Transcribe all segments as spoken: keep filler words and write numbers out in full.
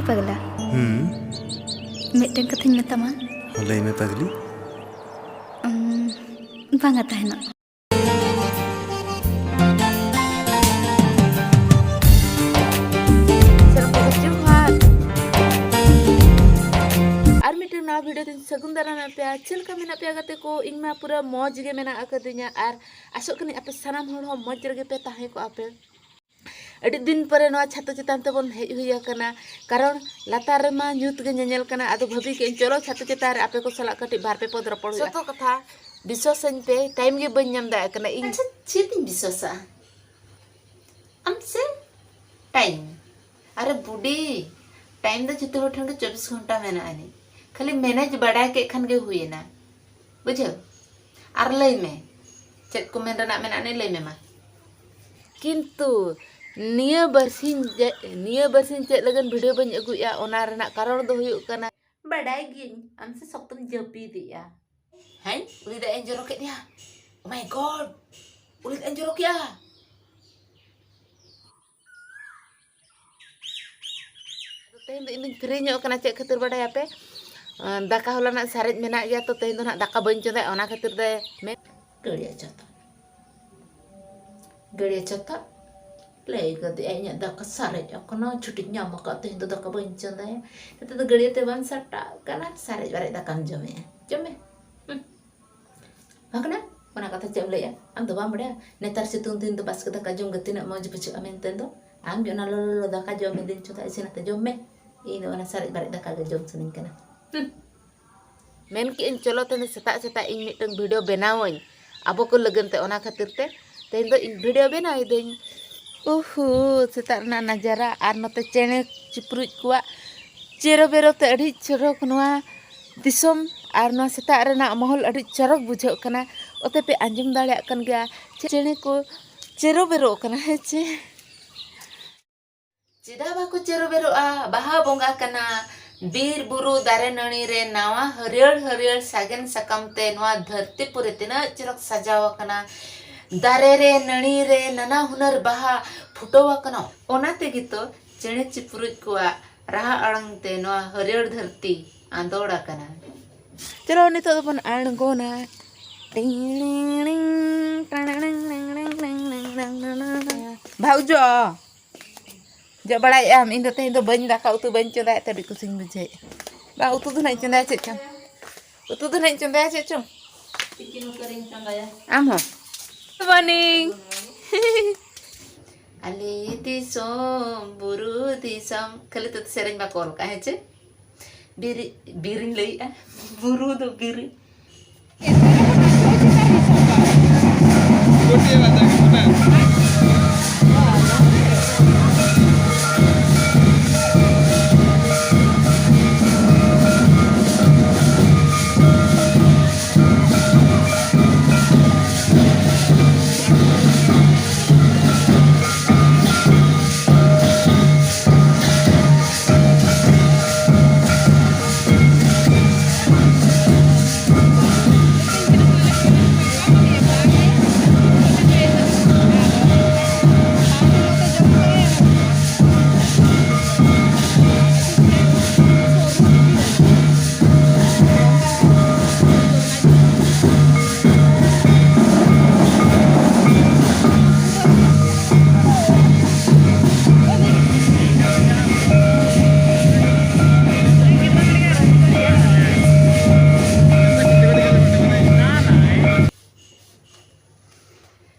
ᱯᱟᱜᱽᱞᱟ, ᱦᱩᱸ᱾ ᱢᱤᱫᱴᱮᱱ ᱠᱟᱛᱷᱟᱧ ᱢᱮᱛᱟᱢᱟ᱾ ᱦᱚᱸ, ᱞᱟᱹᱭ ᱢᱮ ᱯᱟᱜᱽᱞᱤ᱾ ᱩᱢ, ᱵᱟᱝᱟ, ᱛᱟᱦᱮᱱᱚᱜ᱾ ᱥᱟᱱᱟᱢ ᱠᱚᱜᱮ ᱡᱚᱦᱟᱨ᱾ ᱟᱨ ᱢᱤᱫᱴᱮᱱ ᱱᱟᱣᱟ ᱵᱷᱤᱰᱤᱭᱳ ᱛᱤᱧ ᱥᱟᱹᱜᱩᱱ ᱫᱟᱨᱟᱢᱮᱫ ᱯᱮᱭᱟ᱾ ᱪᱮᱫ ᱞᱮᱠᱟ ᱢᱮᱱᱟᱜ ᱯᱮᱭᱟ ᱜᱟᱛᱮ ᱠᱚ? ᱤᱧ ᱢᱟ ᱯᱩᱨᱟᱹ ᱢᱚᱡᱽ ᱜᱮ ᱢᱮᱱᱟᱜ ᱟᱠᱟᱫᱤᱧᱟ, ᱟᱨ ᱟᱥᱚᱜ ᱠᱟᱹᱱᱟᱹᱧ ᱟᱯᱮ ᱥᱟᱱᱟᱢ ᱦᱚᱲ ᱦᱚᱸ ᱢᱚᱡᱽ ᱨᱮᱜᱮ ᱯᱮ ᱛᱟᱦᱮᱸ ᱠᱚᱜᱼᱟ ᱯᱮ᱾ ᱟᱹᱰᱤ ᱫᱤᱱ ᱯᱚᱨᱮ ᱱᱚᱣᱟ ᱪᱷᱟᱛᱚ ᱪᱮᱛᱟᱱ ᱛᱮᱵᱚᱱ ᱦᱮᱡ ᱦᱩᱭ ᱟᱠᱟᱱᱟ, ᱠᱟᱨᱚᱱ ᱞᱟᱛᱟᱨ ᱨᱮᱢᱟ ᱧᱩᱛ ᱜᱮ ᱧᱮᱧᱮᱞ ᱠᱟᱱᱟ᱾ ᱟᱫᱚ ᱵᱷᱟᱹᱵᱤ ᱠᱮᱫᱟᱹᱧ, ᱪᱚᱞᱚ ᱪᱷᱟᱛᱚ ᱪᱮᱛᱟᱱ ᱨᱮ ᱟᱯᱮ ᱠᱚ ᱥᱟᱞᱟᱜ ᱠᱟᱹᱴᱤᱡ ᱵᱟᱨ ᱯᱮ ᱯᱚᱫ ᱨᱚᱯᱚᱲ ᱦᱩᱭᱩᱜᱼᱟ᱾ ᱥᱚᱛᱚ ᱠᱟᱛᱷᱟ, ᱵᱤᱥᱣᱟᱥᱟᱹᱧ ᱯᱮ, ᱴᱟᱭᱤᱢ ᱜᱮ ᱵᱟᱹᱧ ᱧᱟᱢ ᱫᱟᱲᱮᱭᱟᱜ ᱠᱟᱱᱟ ᱤᱧ᱾ ᱟᱪᱪᱷᱟ, ᱪᱮᱫ ᱤᱧ ᱵᱤᱥᱣᱟᱥᱟᱜᱼᱟ? ᱟᱢ ᱥᱮ ᱴᱟᱭᱤᱢ? ᱟᱨᱮ ᱵᱩᱰᱤ, ᱴᱟᱭᱤᱢ ᱫᱚ ᱡᱚᱛᱚ ᱦᱚᱲ ᱴᱷᱮᱱ ᱜᱮ ᱪᱚᱵᱵᱤᱥ ᱜᱷᱚᱱᱴᱟ ᱢᱮᱱᱟᱜ ᱟᱹᱱᱤᱡ, ᱠᱷᱟᱹᱞᱤ ᱢᱮᱱᱮᱡᱽ ᱵᱟᱰᱟᱭ ᱠᱮᱫ ᱠᱷᱟᱱ ᱜᱮ ᱦᱩᱭᱮᱱᱟ, ᱵᱩᱡᱷᱟᱹᱣ? ᱟᱨ ᱞᱟᱹᱭ ᱢᱮ, ᱪᱮᱫ ᱠᱚ ᱢᱮᱱ ᱨᱮᱱᱟᱜ ᱢᱮᱱᱟᱜ ᱟᱹᱱᱤᱡ, ᱞᱟᱹᱭ ᱢᱮ ᱢᱟ᱾ ᱠᱤᱱᱛᱩ ᱱᱤᱭᱟᱹ ᱵᱟᱨᱥᱤᱧ ᱡᱮ, ᱱᱤᱭᱟᱹ ᱵᱟᱨᱥᱤᱧ ᱪᱮᱫ ᱞᱟᱹᱜᱤᱫ ᱵᱷᱤᱰᱤᱭᱳ ᱵᱟᱹᱧ ᱟᱹᱜᱩᱭᱮᱫᱼᱟ, ᱚᱱᱟ ᱨᱮᱱᱟᱜ ᱠᱟᱨᱚᱱ ᱫᱚ ᱦᱩᱭᱩᱜ ᱠᱟᱱᱟ, ᱵᱟᱰᱟᱭ ᱜᱤᱭᱟᱹᱧ ᱟᱢ ᱥᱮ ᱥᱚᱠᱛᱚᱢ ᱡᱟᱹᱯᱤᱫᱮᱜᱼᱟ᱾ ᱦᱮᱸ, ᱩᱞᱤ ᱫᱟᱜ ᱤᱧ ᱡᱚᱨᱚ ᱠᱮᱫ ᱜᱮᱭᱟ᱾ Oh my God, ᱩᱞᱤ ᱫᱟᱜ ᱤᱧ ᱡᱚᱨᱚ ᱠᱮᱫᱼᱟ᱾ ᱛᱮᱦᱮᱧ ᱫᱚ ᱤᱧ ᱫᱚᱧ ᱯᱷᱨᱤ ᱧᱚᱜ ᱠᱟᱱᱟ, ᱪᱮᱫ ᱠᱷᱟᱹᱛᱤᱨ ᱵᱟᱰᱟᱭᱟᱯᱮ? ᱟᱸ, ᱫᱟᱠᱟ ᱦᱚᱞᱟᱱᱟᱜ ᱥᱟᱨᱮᱡ ᱢᱮᱱᱟᱜ ᱜᱮᱭᱟ, ᱛᱚ ᱛᱮᱦᱮᱧ ᱫᱚ ᱱᱟᱦᱟᱜ ᱫᱟᱠᱟ ᱵᱟᱹᱧ ᱪᱚᱸᱫᱟᱭᱟ, ᱚᱱᱟ ᱠᱷᱟᱹᱛᱤᱨ ᱛᱮ ᱢᱮ-, ᱜᱟᱹᱲᱤᱭᱟᱹ ᱪᱚᱸᱫᱟ, ᱜᱟᱹᱲᱤᱭᱟᱹ ᱪᱚᱸᱫᱟ, ᱞᱟᱹᱭ ᱠᱟᱫᱮᱭᱟ ᱤᱧᱟᱹᱜ ᱫᱟᱠᱟ ᱥᱟᱨᱮᱡ ᱟᱠᱟᱱᱟ, ᱪᱷᱩᱴᱤᱧ ᱧᱟᱢ ᱟᱠᱟᱫ, ᱛᱮᱦᱮᱧ ᱫᱚ ᱫᱟᱠᱟ ᱵᱟᱹᱧ ᱪᱚᱸᱫᱟᱭᱟ᱾ ᱱᱤᱛᱚᱜ ᱫᱚ ᱜᱟᱹᱲᱤᱭᱟᱹ ᱛᱮ ᱵᱟᱢ ᱥᱟᱢᱴᱟᱜ ᱠᱟᱱᱟ, ᱥᱟᱨᱮᱡ ᱵᱟᱨᱮᱡ ᱫᱟᱠᱟᱢ ᱡᱚᱢᱮᱜᱼᱟ, ᱡᱚᱢ ᱢᱮ᱾ ᱦᱩᱸ᱾ ᱵᱟᱝ ᱠᱟᱱᱟ? ᱚᱱᱟ ᱠᱟᱛᱷᱟ ᱪᱮᱫ ᱮᱢ ᱞᱟᱹᱭᱮᱜᱼᱟ? ᱟᱢ ᱫᱚ ᱵᱟᱢ ᱵᱟᱲᱟᱭᱟ? ᱱᱮᱛᱟᱨ ᱥᱤᱛᱩᱝ ᱫᱤᱱ ᱫᱚ ᱵᱟᱥᱠᱮ ᱫᱟᱠᱟ ᱡᱚᱢ ᱜᱮ ᱛᱤᱱᱟᱹᱜ ᱢᱚᱡᱽ ᱵᱩᱡᱷᱟᱹᱜᱼᱟ ᱢᱮᱱᱛᱮ ᱫᱚ᱾ ᱟᱢ ᱜᱮ ᱚᱱᱟ ᱞᱚᱞᱚ ᱞᱚᱞᱚ ᱫᱟᱠᱟ ᱡᱚᱢ ᱢᱮ, ᱫᱤᱱ ᱪᱷᱚᱸᱫᱟ ᱤᱥᱤᱱ ᱟᱛᱮ ᱡᱚᱢ ᱢᱮ᱾ ᱤᱧ ᱫᱚ ᱚᱱᱟ ᱥᱟᱨᱮᱡ ᱵᱟᱨᱮᱡ ᱫᱟᱠᱟ ᱜᱮ ᱡᱚᱢ ᱥᱟᱱᱟᱧ ᱠᱟᱱᱟ᱾ ᱦᱩᱸ᱾ ᱢᱮᱱ ᱠᱮᱜᱼᱟᱹᱧ, ᱪᱚᱞᱚ ᱛᱮᱦᱮᱧ ᱥᱮᱛᱟᱜ ᱥᱮᱛᱟᱜ ᱤᱧ ᱢᱤᱫᱴᱟᱝ ᱵᱷᱤᱰᱤᱭᱳ ᱵᱮᱱᱟᱣᱟᱹᱧ ᱟᱵᱚ ᱠᱚ ᱞᱟᱹᱜᱤᱫ ᱛᱮ, ᱚᱱᱟ ᱠᱷᱟᱹᱛᱤᱨ ᱛᱮ ᱛᱮᱦᱮᱧ ᱫᱚ ᱤᱧ ᱵᱷᱤᱰᱤᱭᱳ ᱵᱮᱱᱟᱣ ᱤᱫᱟᱹᱧ᱾ ᱩᱦᱩ, ᱥᱮᱛᱟᱜ ᱨᱮᱱᱟᱜ ᱱᱟᱡᱟᱨᱟ ᱟᱨ ᱱᱚᱛᱮ ᱪᱮᱬᱮ ᱪᱤᱯᱨᱩᱡ ᱠᱚᱣᱟᱜ ᱪᱮᱨᱚ ᱵᱮᱨᱚ ᱛᱮ ᱟᱹᱰᱤ ᱪᱚᱨᱚᱠ ᱱᱚᱣᱟ ᱫᱤᱥᱚᱢ ᱟᱨ ᱱᱚᱣᱟ ᱥᱮᱛᱟᱜ ᱨᱮᱱᱟᱜ ᱢᱚᱦᱚᱞ ᱟᱹᱰᱤ ᱪᱚᱨᱚᱠ ᱵᱩᱡᱷᱟᱹᱜ ᱠᱟᱱᱟ᱾ ᱚᱛᱮ ᱯᱮ ᱟᱸᱡᱚᱢ ᱫᱟᱲᱮᱭᱟᱜ ᱠᱟᱱ ᱜᱮᱭᱟ, ᱪᱮᱬᱮ ᱠᱚ ᱪᱮᱨᱚ ᱵᱮᱨᱚᱜ ᱠᱟᱱᱟ, ᱦᱮᱸ ᱪᱮ? ᱪᱮᱫᱟᱜ ᱵᱟᱠᱚ ᱪᱮᱨᱚ ᱵᱮᱨᱚᱜᱼᱟ? ᱵᱟᱦᱟ ᱵᱚᱸᱜᱟ ᱠᱟᱱᱟ᱾ ᱵᱤᱨ ᱵᱩᱨᱩ ᱫᱟᱨᱮ ᱱᱟᱹᱲᱤ ᱨᱮ ᱱᱟᱣᱟ ᱦᱟᱹᱨᱭᱟᱹᱲ ᱦᱟᱹᱨᱭᱟᱹᱲ ᱥᱟᱜᱮᱱ ᱥᱟᱠᱟᱢ ᱛᱮ ᱱᱚᱣᱟ ᱫᱷᱟᱹᱨᱛᱤ ᱯᱩᱨᱤ ᱛᱤᱱᱟᱹᱜ ᱪᱚᱨᱚᱠ ᱥᱟᱡᱟᱣ ᱟᱠᱟᱱᱟ᱾ ᱫᱟᱨᱮ ᱨᱮ ᱱᱟᱹᱲᱤ ᱨᱮ ᱱᱟᱱᱟ ᱦᱩᱱᱟᱹᱨ ᱵᱟᱦᱟ ᱯᱷᱩᱴᱟᱹᱣ ᱟᱠᱟᱱᱟ᱾ ᱚᱱᱟ ᱛᱮᱜᱮ ᱛᱚ ᱪᱮᱬᱮ ᱪᱤᱯᱨᱩᱡ ᱠᱚᱣᱟᱜ ᱨᱟᱦᱟ ᱟᱲᱟᱝ ᱛᱮ ᱱᱚᱣᱟ ᱦᱟᱹᱨᱭᱟᱹᱲ ᱫᱷᱟᱹᱨᱛᱤ ᱟᱸᱫᱳᱲ ᱟᱠᱟᱱᱟ᱾ ᱪᱚᱞᱚ, ᱱᱤᱛᱚᱜ ᱫᱚᱵᱚᱱ ᱟᱬᱜᱚᱱᱟ᱾ ᱵᱷᱟᱣᱡᱚ, ᱡᱚᱜ ᱵᱟᱲᱟᱭᱮᱫ ᱟᱢ? ᱤᱧ ᱫᱚ ᱛᱮᱦᱮᱧ ᱫᱚ ᱵᱟᱹᱧ, ᱫᱟᱠᱟ ᱩᱛᱩ ᱵᱟᱹᱧ ᱪᱚᱸᱫᱟᱭᱮᱫ ᱛᱮ ᱟᱹᱰᱤ ᱠᱩᱥᱤᱧ ᱵᱩᱡᱷᱟᱹᱣᱮᱫ᱾ ᱵᱟ, ᱩᱛᱩ ᱫᱚ ᱱᱟᱜ ᱤᱧ ᱪᱚᱸᱫᱟᱭᱟ ᱪᱮᱫ ᱪᱚᱝ᱾ ᱩᱛᱩ ᱫᱚ ᱱᱟᱜ ᱤᱧ ᱪᱚᱸᱫᱟᱭᱟ ᱪᱮᱫ ᱪᱚᱝ᱾ ᱛᱤᱠᱤᱱ ᱩᱛᱟᱹᱨᱤᱧ ᱪᱚᱸᱫᱟᱭᱟ᱾ ᱟᱢ ᱦᱚᱸ᱾ Good morning. ᱟᱞᱮ ᱫᱤᱥᱚᱢ ᱵᱩᱨᱩ ᱫᱤᱥᱚᱢ, ᱠᱷᱟᱹᱞᱤ ᱛᱮ ᱥᱮᱨᱮᱧ ᱵᱟᱠᱚ ᱚᱞ ᱠᱟᱜᱼᱟ, ᱦᱮᱸ ᱪᱮ? ᱵᱤᱨᱤ, ᱵᱤᱨᱤᱧ ᱞᱟᱹᱭᱮᱜᱼᱟ, ᱵᱩᱨᱩ ᱫᱚ ᱵᱤᱨᱤ᱾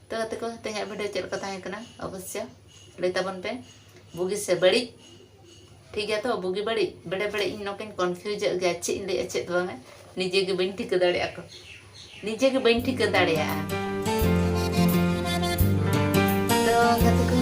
ᱛᱚ ᱜᱟᱛᱮ ᱠᱚ, ᱛᱮᱦᱮᱧᱟᱜ video ᱪᱮᱫ ᱞᱮᱠᱟ ᱛᱟᱦᱮᱸ ᱠᱟᱱᱟ ᱚᱵᱚᱥᱥᱚ ᱞᱟᱹᱭ ᱛᱟᱵᱚᱱ ᱯᱮ, ᱵᱩᱜᱤ ᱥᱮ ᱵᱟᱹᱲᱤᱡ? ᱴᱷᱤᱠ ᱜᱮᱭᱟ ᱛᱚ, ᱵᱩᱜᱤ ᱵᱟᱹᱲᱤᱡ, ᱵᱮᱲᱮ ᱵᱮᱲᱮ ᱤᱧ ᱱᱚᱝᱠᱟᱧ confuseᱚᱜ ᱜᱮᱭᱟ, ᱪᱮᱫ ᱤᱧ ᱞᱟᱹᱭᱟ ᱪᱮᱫ ᱵᱟᱝᱟ, ᱱᱤᱡᱮ ᱜᱮ ᱵᱟᱹᱧ ᱴᱷᱤᱠᱟᱹ ᱫᱟᱲᱮᱭᱟᱜᱼᱟ ᱠᱚ, ᱱᱤᱡᱮ ᱜᱮ ᱵᱟᱹᱧ ᱴᱷᱤᱠᱟᱹ ᱫᱟᱲᱮᱭᱟᱜᱼᱟ᱾ ᱛᱚ ᱜᱟᱛᱮ ᱠᱚ,